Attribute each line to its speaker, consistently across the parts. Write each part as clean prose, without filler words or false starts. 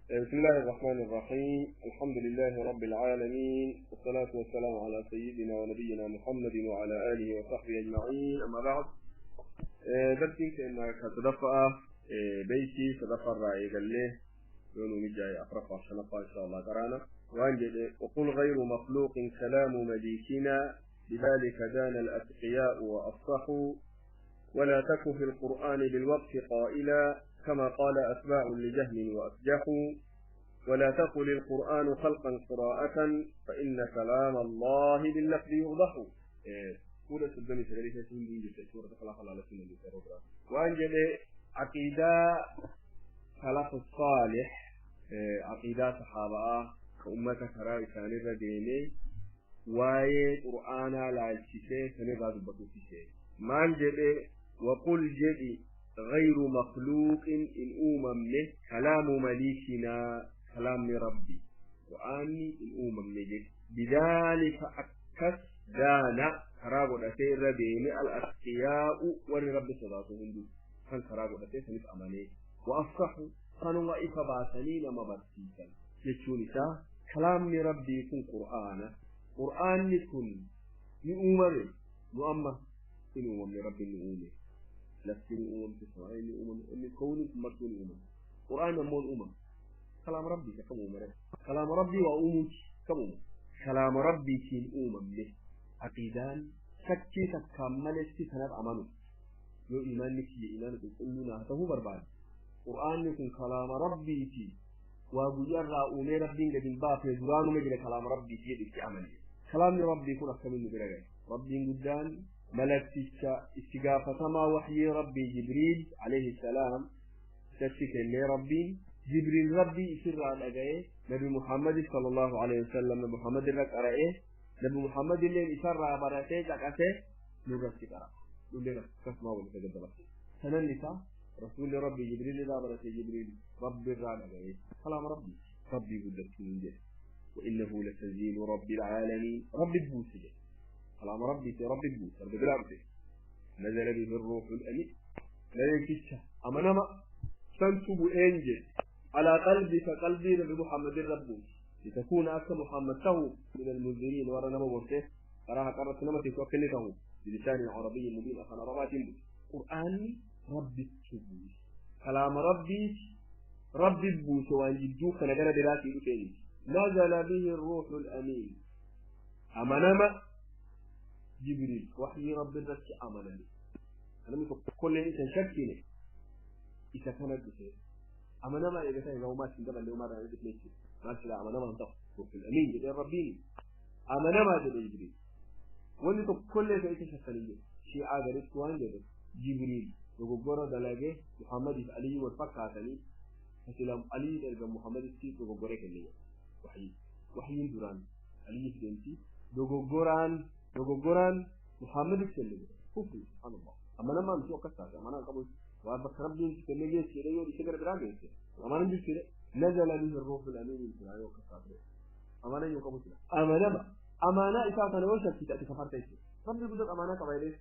Speaker 1: بسم الله الرحمن الرحيم. الحمد لله رب العالمين، والصلاة والسلام على سيدنا ونبينا محمد وعلى آله وصحبه أجمعين. أما بعد، درسي كأنك تدفع بيتي تدفع الرأي قال له يونو نجاي أفرق عشان إن شاء الله ترانا وأنجد. وقل غير مخلوق كلام مليكنا، بذلك دان الأتقياء وأفصحوا، ولا تك في القرآن بالوقف قائلا كما قال أتباع لجهم وأفجحوا، ولا تقل القرآن خلقا قراءة فإن كلام الله باللفظ يوضح. سورة الدنيا وأنجد عقيدة سلف الصالح، عقيدة صحابة كأمة كراء سانرة ديني واي قرآن لا الشيء سنرى دبتو ما أنجد. وقل جدي غير مخلوق إن أمم كلام مليكنا كلام ربي وأني إن أمم بذلك أكس دانا كراب الأسير بين الأتقياء ورب صلاتهم كان كراب الأسير سنف أماني وأفصحوا كانوا إفباسنين مبسيسا يتشونسا كلام ربي كن قرآن قرآن كن لأمم مؤمة إن أمم ربي أمم لفت أمم تسمعين أمم إن كوني مرتون أمم قرآن أمون أمم كلام ربي كم أمم كلام ربي وأمم كم أمم كلام ربي كين أمم له عقيدان شكي تكمل استثناء أمانه يو إيمان لك إيمان أمنا هو برباد قرآن يكون كلام ربي تي وأبو أمي ربي قد باف يزران مجل كلام ربي تي يدك أمني كلام ربي يكون أكثر من برغي ربي قدان ملكتك استغافة ما وحي ربي جبريل عليه السلام تشك اللي ربي جبريل ربي يسر على أجاي نبي محمد صلى الله عليه وسلم نبي محمد لك أرأيه نبي محمد اللي يسر على برأته تكاته نورك ترى نقول كسمه ولا تجدبه سنن رسول ربي جبريل لا برأته جبريل ربي الرعب أجاي كلام ربي ربي يقول لك من جه وإنه لتنزيل رب العالمين ربي بوسجه كلام ربي في ربي بوس ربي بالعبد نزل به الروح الأمين لا يكشف أمانما تنسب إنجل على قلبك قلبي نبي محمد الرب لتكون أكا محمد تو من المنذرين ورنا مبورته أراها قرأت نمتي توكلته بلسان عربي مبين أخنا ربات قرآن ربي تبوس كلام ربي ربي بوس وأن جدوك نجل براتي أتيني نزل به الروح الأمين أمانما جبريل وحي رب الرك أمانني أنا مش كل إنسان شكيني إذا كانت بخير أمانة ما إذا كان لو ما تندم لو ما رأيت ليش ما تلا أمانة ما انتق روح الأمين جد ربي أمانة ما جد جبريل وإن كل إنسان شكيني شيء عادل كوان جد جبريل وجبرة دلاجة محمد علي والفقه ثاني فسلام علي درجة محمد سيد وجبرة كلية وحي وحي دوران علي سيدتي دوغوران محمد سلم كفر سبحان الله أما لما أمشي وقتها أما أنا قبل وأبك ربي سلم جيت كده يودي شجر براجع أما أنا جيت كده نزل به الروح الأمين من سماء وقتها أما أنا يوم قبل أما لما أما أنا إذا أنا وش تأتي كفرت إيش ربي يقول أما أنا كبير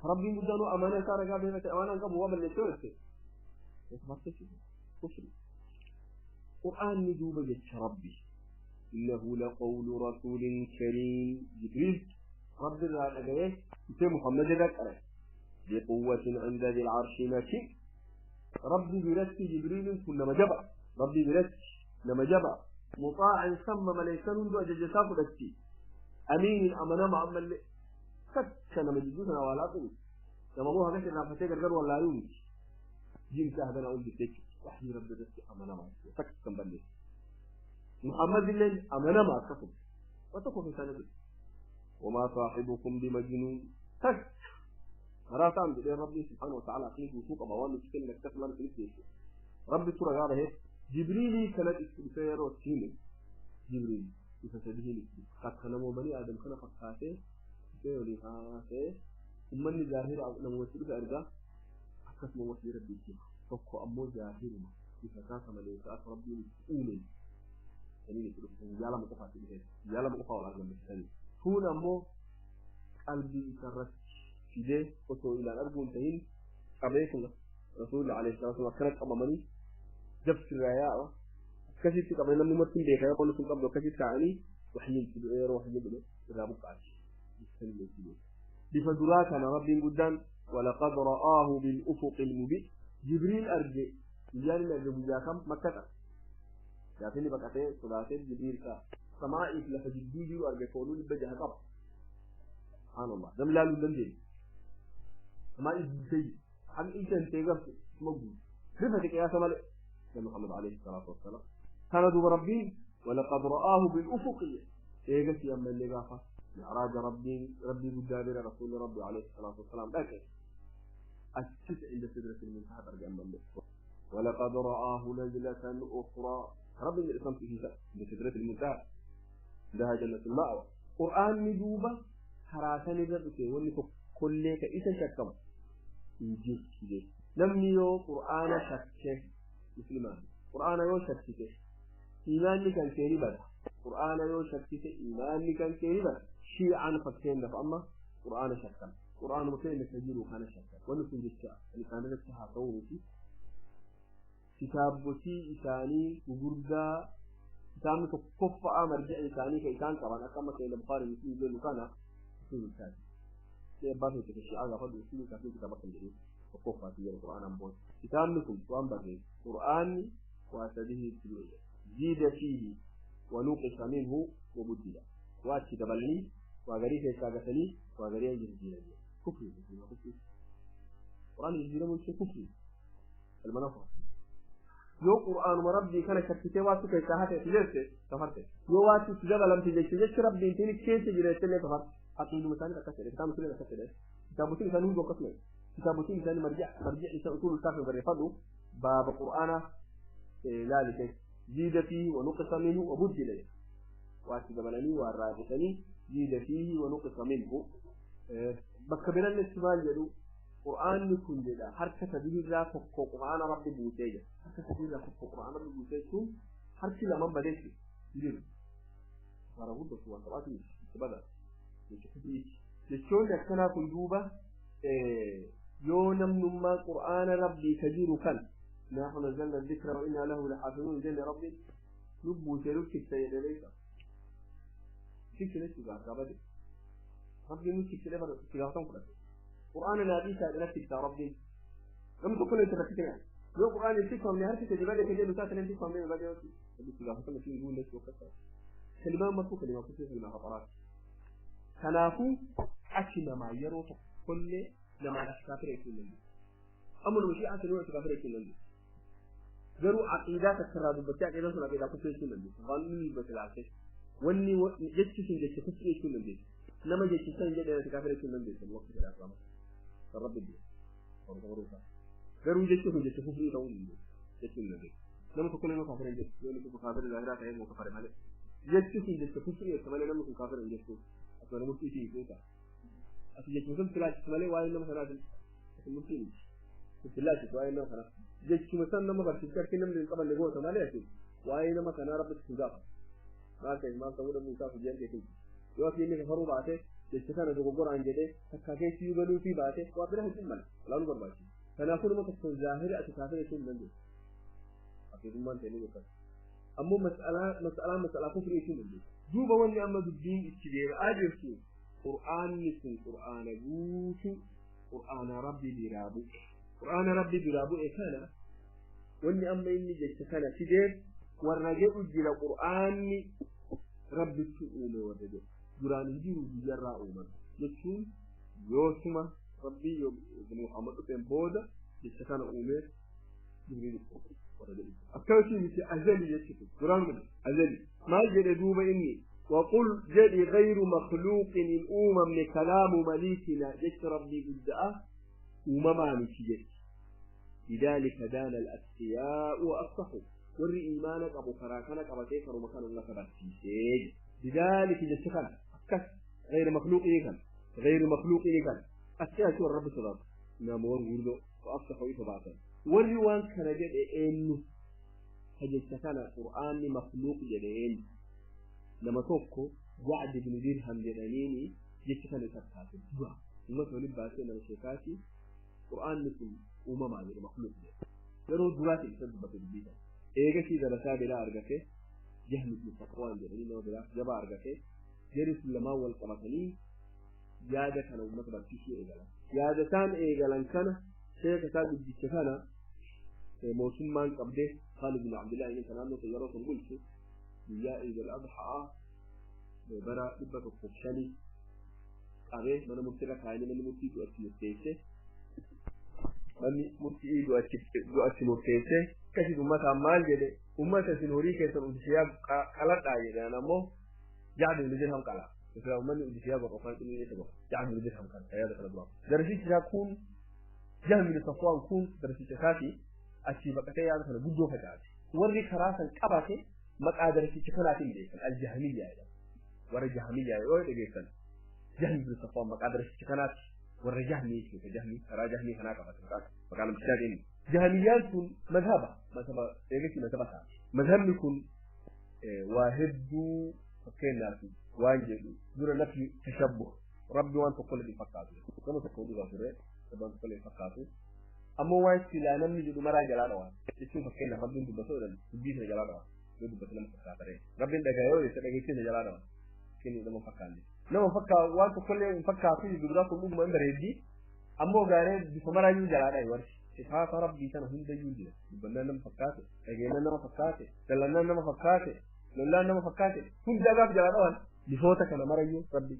Speaker 1: ربي يقول له أما أنا صار جاب هنا أما أنا قبل وابل للتوت كفرت إيش كفر قرآن ندوب جت ربي إنه لقول رسول كريم جبريل رب العالمين محمد ذكره بقوة عند ذي العرش مكين ربي برست جبريل كل ما جبع ربي برست لما جبع مطاع ثم مليسان دو أججساف رستي أمين أمنا مع أما اللي سكن مجدوثنا ولا طول لما أبوها كثير نافتيك الجر ولا يوني جيم سهدنا أقول بتك وحي رب برست أمنا مع سكن بلس محمد الليل أمانة ما كفر وتكفر في سنة وما صاحبكم بمجنون تك مرات عند ربي سبحانه وتعالى قيد وسوق أبوان مسكين لك تفلان في نفسه ربي سورة غابة هيك جبريلي كانت استغفار وتسيني جبريل يفسده قد خلموا بني آدم كان فقاته سيولي هاته ومن ظاهر لما وسيلة أرجع أكثر وسيلة ربي فكو أمو ظاهر ما يفسد ملائكة ربي أولي يعني يلا مقفى في يلا مقفى ولا جنب هنا مو قلبي يترك في ده وصو إلى الأرض وانتهين قبلكم رسول الله عليه الصلاة والسلام كانت أمامني جبت الرياء Akkasitti qaban namni marti hin beekaa yoo sun qabdu akkasitti kaa'anii waxyiin yeroo waxyiin dhufe irraa buqqaati. Bifa duraa kana Rabbiin guddaan walaqad ra'aahu bil-ufuqil mubiin Jibriil arge guyyaan inni arge guyyaa kam Makkata. Gaafa inni baqatee sodaatee Jibriil ka'a. Samaa'iif lafa jidduu jiru arge kooluu 600 qaba. Subhaanallah. Namni laaluu hin dandeenye. Samaa'iif guutee jiru. Hammi ija hin teegartu kuma guutu. Rifate qiyaasa malee. Nabi Muhammad alayhi salaatu wassalaam. Kana duuba Rabbiin walaqad ra'aahu bil-ufuqi eegasii ammallee gaafa mi'raaja Rabbiin Rabbii guddaa bira rasuulli Rabbi alayhi salaatu wassalaam dhaqe. Achis inda sidratil muntahaa arge ammallee. ولقد رآه نزلة أخرى رب الإسلام في بسدرة المنتهى لها جنة المأوى قرآن ندوبة حراسة نزلت وني كل كإيسا شكم يجيك كده نمني يو قرآن شكه مسلمان قرآن يو شكه إيمان كان كيري قرآن يو شكه إيمان كان كيري شيعا فكين دفع أما قرآن شكم قرآن مكين نسجيره كان شكم ونكون جشاء يعني كان نفسها صورتي kitaabotii isaanii gurguddaa kitaabni tokkoffaa marji'a isaanii kan isaan qaban akka amma keenya Bukhari Muslim jennu kana usulul kaafi. Sai abbaa fi take shi'a gaafa usulul kaafi kitaaba kan jedhu tokkoffaa fi yeroo Qur'aanaan booda. Kitaabni kun waan barreesse Qur'aanni waa sadihi itti ziida fiihi wa nuqisa minhu wa buddila. Waa achi dabalanii waa garii keessaa gatanii waa garii jijjiiranii. Kufri kufri. Qur'aanni jijjiiramuun ishee kufri. Ilma yoo qur'aanuma rabbii kana shakkitee waa su keessaa hate jette kafarte yoo waa su dabalamte jeche jechi rabbiin tini keessa jira jettellee kafarte aqiiduma isaanii akkas jedhe kitaabni sunis akkas jedhe kitaabotiin isaanii hundi akkas jedhe kitaabotiin isaanii marji'a marji'a isa usuulul kaafi barreeffadhu baaba qur'aana laali keessa ziida fiihi wa nuqisa minhu wa buddila jedhe waa itti dabalanii waa irraa hir'isanii ziida fiihi wa nuqisa minhu bakka birannetti maal jedhu qur'aanni kun jedha harka sadiirraa tokko qur'aana rabbi buutee jira harka sadiirraa tokko qur'aana rabbi buutee jechuun harki lamaan badeetti jiru bara guddatu waan taphaatu itti bada jechoonni akkanaa kun duuba yoo namnummaa qur'aana rabbii ka jiru kan nahnu nazzalna dhikra wa inna lahu laxaafizuun jenne rabbi nu buutee nu tiksa jedhe beeka tiksa jechuudha harkaa bade rabbi nu tiksa bara itti gaafatan fudhate قرآن لا بيسا لنفسك يا ربي لم تكن انت فكرة لو قرآن تفهم من هرسة جبالة كده لو ساعة تفهم من بعد يوم بس لا حتى في يقول لك وكذا كلمة ما تكون كلمة كتير كلمة خطرات كنافو أكل ما يروح كل لما كافر يكون لي أمر مشي عشان يروح كافر يكون لي جرو عقيدات السراد بس عقيدات العقيدة كتير يكون لي غني بس العكس وني جت جت كتير يكون لي لما جت سن جت كافر يكون لي الوقت الأسلام الرب الدين garuu jechi kun jecha kufrii ta'uu hin danda'u jechuun hin nama tokko nama kaafira hin jettu yoo inni tokko kaafira zaahiraa ta'ee immoo kafare malee jechi kun jecha kufrii jecha malee namni kun kaafira hin jettu asuma murtii isii hiikuu ta'a ati jechuun sun filaachisu malee waa'ee nama sanaa ati murtii miti filaachisu waa'ee nama kanaa jechuma san nama barsiifte harki namni hin qabanne goota malee ati waa'ee nama kanaa rabbitti hin gaafa maal ta'e maal ta'uu dhabuu isaa hojii argee yoo ati inni kafaruu baate jecha kana dogoggoraan jedhee takkaa keessi iyyuu galuufii baate waa bira hin mala walaa nu barbaachisu kanaafuu nama tokko zaahira ati kaafira jechuun hin dandeessu aqiidummaan ta'e ni beekama ammoo mas'alaa mas'alaa mas'alaa kufrii jechuun hin dandeessu duuba wanni amma dubbiin itti deebi'aa jirtu qur'aanni kun qur'aana guutuu qur'aana rabbi biraa bu'e qur'aana rabbi biraa bu'e kana wanni amma inni jecha kana fideef warra jedhu jira qur'aanni rabbitti uume warra jedhu duraan hin jiru biyyarraa uuman jechuun yoosuma rabbii yoo Muhammad dhufeen booda jecha kana uumee Jibriil warra jedhu akkasii miti azali jechuudha duraan miti azali maal jedhe duuba inni وقل جدي غير مخلوق الأمم كلام مليكنا جت ربي قد أمما متجد لذلك دان الأتقياء وأصحوا ور إيمانك أبو كراكنك أبو تيكر ومكان الله تبسيسيج لذلك جت كس غير مخلوق إيكا غير مخلوق إيكا أتقياء شو الرب صلاة نام ورغردو وأصحوا إفباتا والروان كان جد إنه هجت كان القرآن مخلوق جدين لما tokko Jacd ibn Dirham jedhaniini jecha kana isa kaase dura uummata waliin baasee nama sheekaati qur'aanni kun uumamaa jedhe makluuq jedhe yeroo duraati isa dubbate dubbii kana Eegasii darasaa biraa argate Jahmi ibn Safwaan jedhanii nama biraa jabaa argate. Jarri sun lamaan wal qabatanii yaada kana uummata barsiisuu eegalan. Yaada isaan eegalan kana sheeka isaa guddicha kana mootummaan qabdee Khalid bin Abdullah inni naannoo sun yeroo sun bulchu guyyaa Eid al-Adhaa bara 105 qabee mana murtiirra kaayanii manni murtii du'atti murteesse. Manni murtii du'atti murteesse. Akkasitti uummataan maal jedhe uummata isin horii keessan udisiyaa qaladhaa jedhan ammoo Jacd ibn Dirham qala. Israa uummanni udisiyaa godhu afaan dhimmi isa godhu. Jacd ibn Dirham qala yaada kana dura. Darasichi isaa kun Jahm ibn Safwaan kun darasicha isaati achii baqatee yaada kana guddoo facaase. Warri karaa san qabate maqaa darasicha kanaatiin beekan al-Jahmiyyaa jedhama. Warra Jahmiyyaa yoo dhageessan Jahm ibn Safwaan maqaa darasicha kanaati. Warra Jahmii jechuudha. Jahmii karaa Jahmii kanaa qabate maqaa namtichaa deemu. Jahmiyyaan sun mazhaba mazhaba eegatti mazhaba taate. Mazhabni kun waa hedduu fakkeenyaaf waan jedhu dura nafi tashabbuh rabbi waan tokko illee fakkaatu. Nama tokko dhugaa ture rabbi waan tokko illee fakkaatu. Ammoo waan silaa namni jedhu maraa jalaa dhawaa. Jechuun fakkeenyaaf rabbiin dubbatoo jedhan dubbii sana jalaa dhawaa. Yoo dubbate nama fakkaata ree. Rabbiin dhagaa yoo jette dhageettii sana jalaa dhawaa. Kenni nama fakkaanne. Nama fakkaa waan tokko illee hin fakkaatu duraa kun dhuguma hin bareeddi. Ammoo gaaree bifa maraayyuu jalaa dhahe warri. Sifaata rabbii sana hundayyuu jira. Dubbannaan nama fakkaate, dhageenyaan nama fakkaate, dallannaan nama fakkaate, lollaan nama fakkaate, hunda gaaf jalaa dhawan. Bifoota kana marayyuu rabbi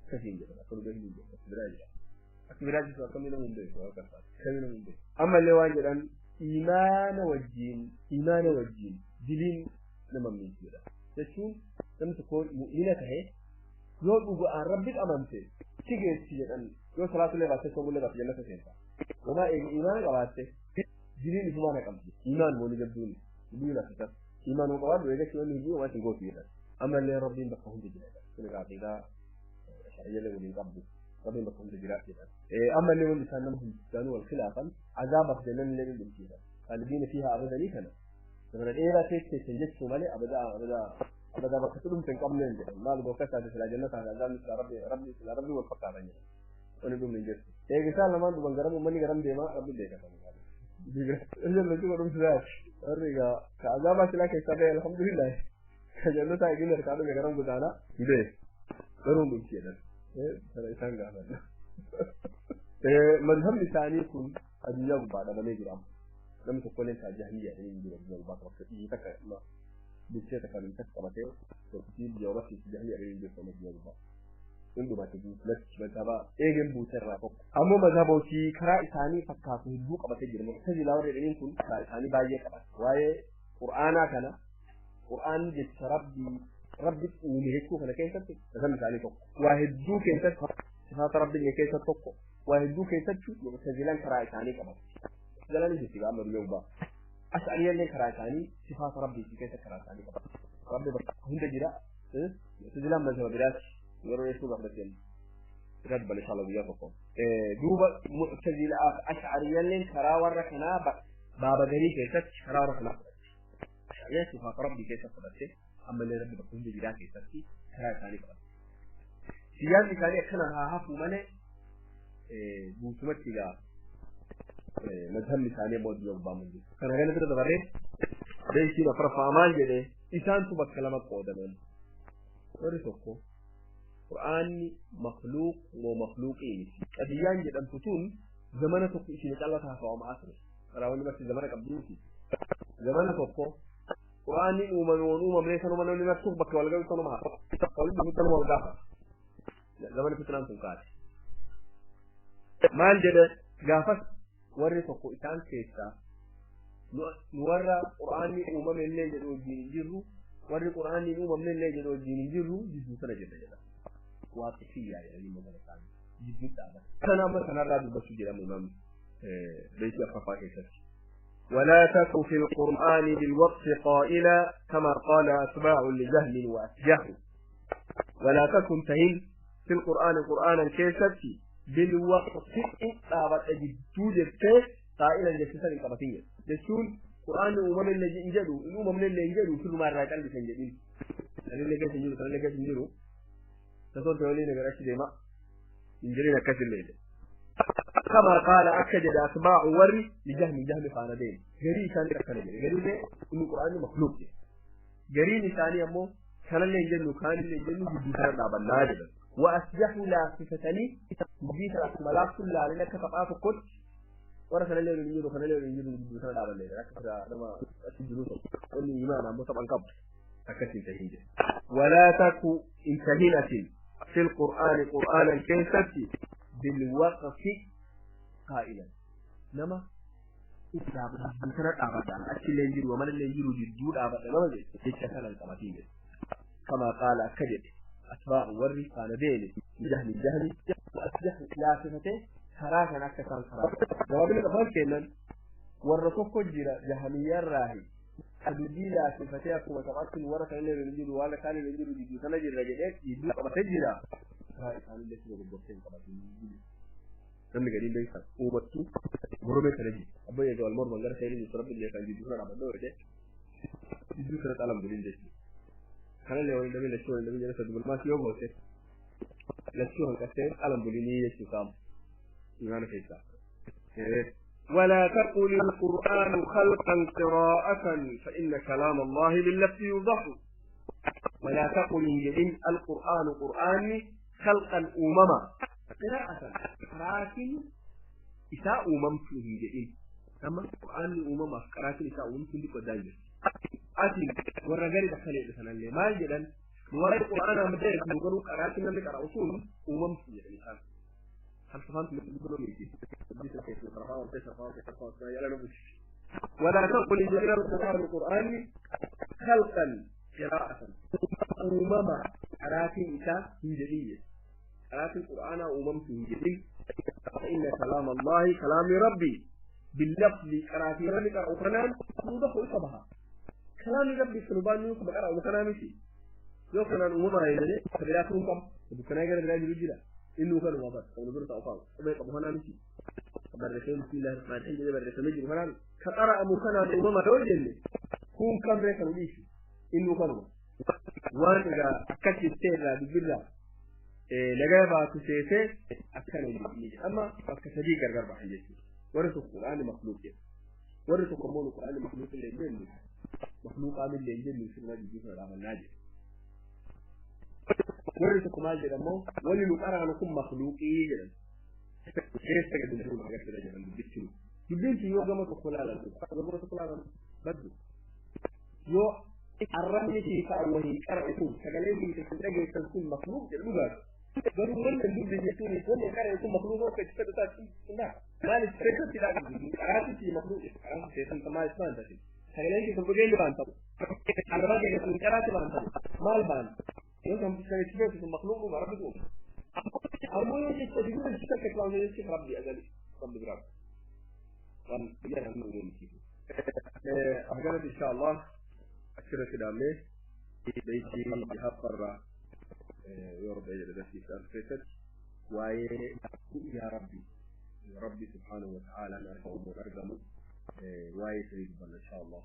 Speaker 1: akkasiin jedhan akka dhugaa hin jedhu akka biraa jira. Akka biraa jirtu akkamii nama hin beeku waan kana akkamii nama hin beeku. Ammallee waan jedhan imaana wajjiin imaana wajjiin diliin nama miiti jedha. Jechuun namni tokko mu'mina tahe yoo dhugaan rabbi amante si geessi jedhan yoo salaatullee baatte soomullee baatte jannata seenta. Wamaa eegi imaana qabaatte diliin isumaa na qabdi. Imaan mooni jabduuni dubbii laafisa. Imaan hoo qabaadhu eegachuu wanni hojii homaa isin gootu jedhan. Ammallee rabbiin bakka hunda jira jedhan. Kun egaa aqiidaa ashariyyallee waliin qabdu. Rabbiin bakka hunda jira jedhan. Ammallee wanni isaan nama hundaanuu wal khilaafan azaabaaf jannanillee ni dhumsiisan. Khaalidiina fiihaa abadanii kana. Zamana dheeraa teesseessan jechuu malee abadaa abadaa abadaa bakka dhumte hin qabneen jedhan. Maal gooftaa isaati silaa jannataa fi azaabni silaa rabbi rabbi silaa rabbi wal fakkaatan jedhan. Wani dhumne hin jirtu. Eega isaan lamaan dhuman garam uummanni garam deemaa rabbi beekatan. Jalla juba dhumti zaati. Warri egaa ka azaabaa silaa keessaa ba'e alhamdulillah. Ka jannataa eegin harkaa dhume garam godaanaa hin beeku. Garuu hin dhumti jedhan. Sana isaan gaafanna. Mazhabni isaanii kun addunyaa gubbaa dhabamee jira. Namni tokko illee isaa jahmiyyaa jedhanii hin jiru addunyaa gubbaa bakka biyyi takka bulchee takka biyyi takka qabatee tokkittii biyya barsiisu jahmiyyaa jedhanii hin jiru addunyaa gubbaa. Hundumatti guutumatti mazhaba eegen buuterraa tokko. Ammoo mazhabootii karaa isaanii fakkaatu hedduu qabatee jira. Mu'tazilaa warri jedhaniin kun karaa isaanii baay'ee qabata. Waa'ee Qur'aanaa kana Qur'aanni jecha rabbii rabbi uume jechuu kana keessatti mazhabni isaanii tokko. Waa hedduu keessatti sifaata rabbii keessa tokko. Waa hedduu keessatti mu'tazilaan karaa isaanii qabata. Mu'tazilaan jirti amma biyya gubbaa. Ash'ariyallee karaa isaanii sifaata rabbii keessa karaa isaanii qabata. Rabbi bakka hunda jira. Mu'tazilaan mazhaba biraati. Yeroo dheertuu gaafateen irratti bala inshallah guyyaa tokko. Duuba mu'tazilaa fi ash'ariyalleen karaa warra kanaa baaba garii keessatti karaa warra kanaa fudhatte. Ash'ariyaan sifaata rabbii keessa fudhatte ammallee rabbi bakka hunda jiraa keessatti karaa isaanii qabatte. Siyaasni isaanii akkana haa hafu malee guutumatti egaa mazhabni isaanii ammoo addunyaa gubbaa mul'isu. Kana kana bira dabarree beeksiin afuraffaa maal jedhee isaantu bakka lama qoodaman. Warri tokko Qur'aanni makhluuq moo makhluuqii miti. Qadiyyaan jedhamtu tun zamana tokko isin callaa haasawamaa ture. Karaa wanni barsi zamana qabdu miti. Zamana tokko Qur'aanni uumame woon uumamne sanuma namni martuuf bakka wal gahu sanuma haasawa. Wal gahu sanuma wal gaafa. Zamana fitnaan kun kaate. Maal jedhe gaafas warri tokko isaan keessaa nu warra Qur'aanni uumame illee jedhu wajjin hin jirru warri Qur'aanni uumamne illee jedhu wajjin hin jirru jidduu sana jedha jedha. Waaqifiyyaa jedhanii magala isaanii jidduu dhaabata. Kana amma sanarraa dubbachuu jedhama imaam beekii afraffaa keessatti. ولا تك في القرآن بالوقف قائلا كما قال أتباع لجهل وأسجه. ولا تكن تهل في القرآن قرآنا كيستي بالوقف طابت جدو جدته قائلا جسسا قبطيا. جسون قرآن أمم اللي ينجدوا الأمم اللي ينجدوا كل ما رأيت اللي سنجدين. اللي جالس ينجدوا اللي جالس ينجدوا تصور تولي نقرأ شيء ما ينجرينا كسر الليل. كما قال أكد أتباع وري لجهم جهم فاندين جري ثاني أكد جري ده إنه القرآن مخلوق جري ثاني أمو كان اللي يجنو كان اللي يجنو جدي دابنا وأسجحوا لا صفتني جدي ملاك كل علينا كفقات قد ورا كان اللي يجنو كان اللي يجنو جدي دابنا لما أسجلوا قل إيمان أمو طبعا قبل أكثر تهيجة ولا تكو انتهينة في القرآن قرآنا كيفتي بالوقف قائلا نما كما قال كذب أتباع وري قال بيني جهل الجهل وأسجح لا صفته خراجا أكثر خراجا جواب الأفضل كينا والرسول كجرا جهمية الراهي أبدي لا صفته أكو وتقاتل ورا كان اللي يجي ولا كان اللي يجي يجي سنة جرا جرا يجي وتجرا راي كان اللي يجي بالضبط namni gadiin beektan uumattu mormee kana ji abbayya ga walmor bangar sai ne rabbi ne kan jidu kana abdo ide jidu kana talam gudin jechi kana le wani damin lachu wani damin jana sadubul ma siyo gote lachu han kaste alam bulini yechu kam imana kaisa ولا تقل القرآن خلقا قراءة فإن كلام الله باللفظ يوضح ولا تقل إن القرآن قرآن خلقا أمما قراءة قراءة إساء أممت هنجئين أما القرآن أمم قراءة إساء أممت لك ودايما أتي والرجال دخل إلى اللي ما جدا نوري القرآن مدرس نقول قراءة من قراءة أصول أممت يعني هل فهمت مثل يقولون يجي ولا تقل إن القرآن القرآن خلقا قراءة أمم قراءة إساء هنجئية قراءة القرآن أممت هنجئي فإن كلام الله كلام ربي باللفظ قراءة ربي قرأ وكلام يوضح إصبها كلام ربي سلبان يوكب قرأ وكلام شيء يوكنا أمم رأينا فبلا كم وبكنا يقرأ بلا جلجلة إنه كان وابد أو نظرة أو فاو أبي أبو هنا مشي بركين بسم الله الرحمن الرحيم جل بركين مجد هنا كقرأ مكنا أمم توجل كون كم ريك وليش إنه كان وان إذا أكتش السير بالله لقى باتو سيته أكن الجديد أما أكسدي غرغر بحاجة ورث القرآن مخلوق ورث كمون القرآن مخلوق اللي يجني مخلوق عامل اللي يجني في الماضي يجي في العمل ناجي ورث كمال جدمو ولي القرآن كم مخلوقي جدا كيف تقدر تقول حاجات كده جدا بتشيل دبنتي يو جمع تقول على جمع تقول على بدو يو الرمي في فأوه قرأ سجلين في تسجل تكون مخلوق جدا garuu wannan duk da yake ne wannan kare su makhluq ko kace ta ci na mali sai ka tida karatu ci makhluq karatu sai san ma isman da shi sai ne ki buge ni ban ta arba ke sun karatu ban ta mal ban yau kan sai ci su makhluq ba rabbi ko amma yau ce ta digu shi ta kawo ne shi rabbi azali rabbi rabbi wan ya nan ne ni eh ahgarat insha Allah akira kidame bayti bihafarra يرضى إلى ذاتي سألفتك ويا ربي ربي سبحانه وتعالى نرجو مرقم ويسري إن شاء الله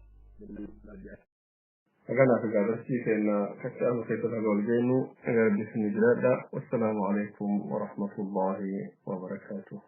Speaker 2: أنا في قادرتي فإن كتاب كيف تقول بسم الله والسلام عليكم ورحمة الله وبركاته.